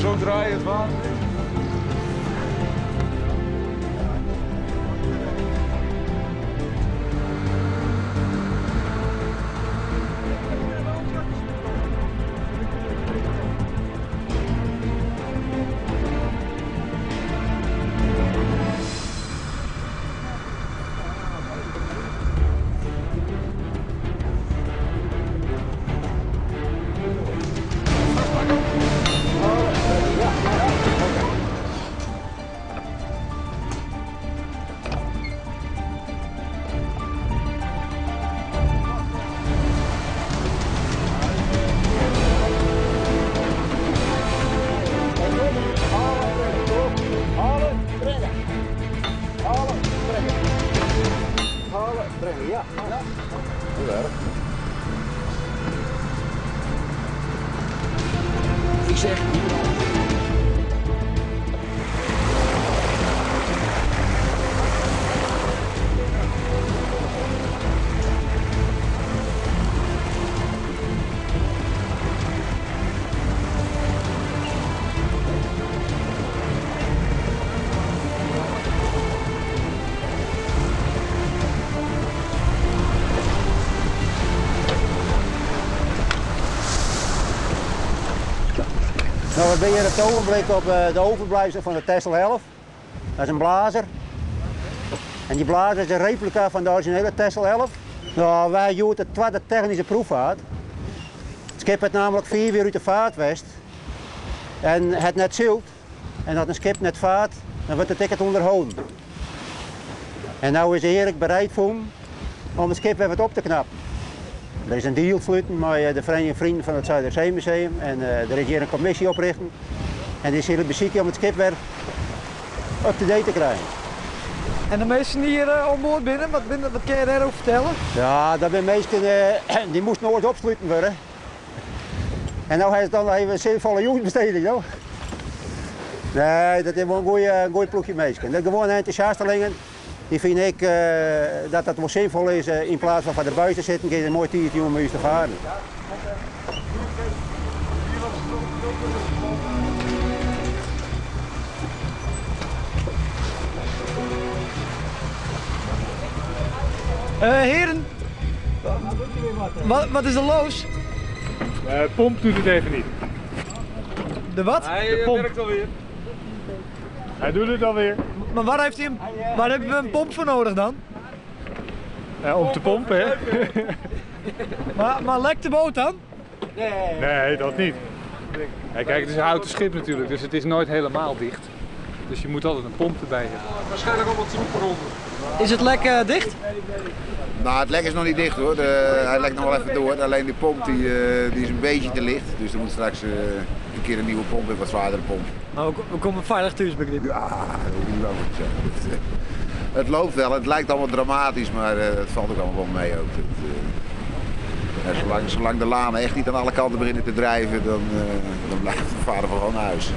Zo draaien het water. Ik zeg. Nou, we zijn hier op het ogenblik op de overblijfsel van de Texel 11. Dat is een blazer. En die blazer is een replica van de originele Texel 11. Nou, wij doen de tweede technische proefvaart. Het schip had namelijk 4 uur uit de vaart west. En het net zilt. En dat een schip net vaart, dan wordt het ticket onderhouden. En nou is Erik bereid voor hem om het schip weer wat op te knappen. Er is een deal sluiten met de Vereniging Vrienden van het Zuiderzeemuseum en er is hier een commissie oprichten. En die is hier bezieken om het schip weer up-to-date te krijgen. En de meesten die hier aan boord binnen, wat kun je daarover vertellen? Ja, dat zijn meesten die moesten nooit opsluiten worden. En nou heeft het dan nog even een zinvolle jongbesteding, hoor. Nee, dat is wel een goeie ploegje meesten. Dat gewoon enthousiastelingen. Die vind ik dat dat wel zinvol is, in plaats van van de buiten zitten, kun je een mooi tiertje om te varen. Heren, wat is er los? De pomp doet het even niet. De wat? Hij de pomp werkt alweer. Hij doet het alweer. Maar waar, heeft hij een, waar hebben we een pomp voor nodig dan? Ja, om te pompen, hè? Maar lekt de boot dan? Nee, nee, dat niet. Ja, kijk, het is een houten schip natuurlijk, dus het is nooit helemaal dicht. Dus je moet altijd een pomp erbij hebben. Waarschijnlijk al wat troep eronder. Is het lek dicht? Nou, het lek is nog niet dicht hoor. Hij lekt nog wel even door. Alleen de pomp die is een beetje te licht. Dus er moet straks een keer een nieuwe pomp en wat zwaardere pomp. Maar we komen veilig thuis, begrijp ik. Ja, dat hoef ik niet bang voor te zeggen. Het loopt wel, het lijkt allemaal dramatisch, maar het valt ook allemaal wel mee ook. Ja, zolang de lanen echt niet aan alle kanten beginnen te drijven, dan blijft het varen gewoon naar huis.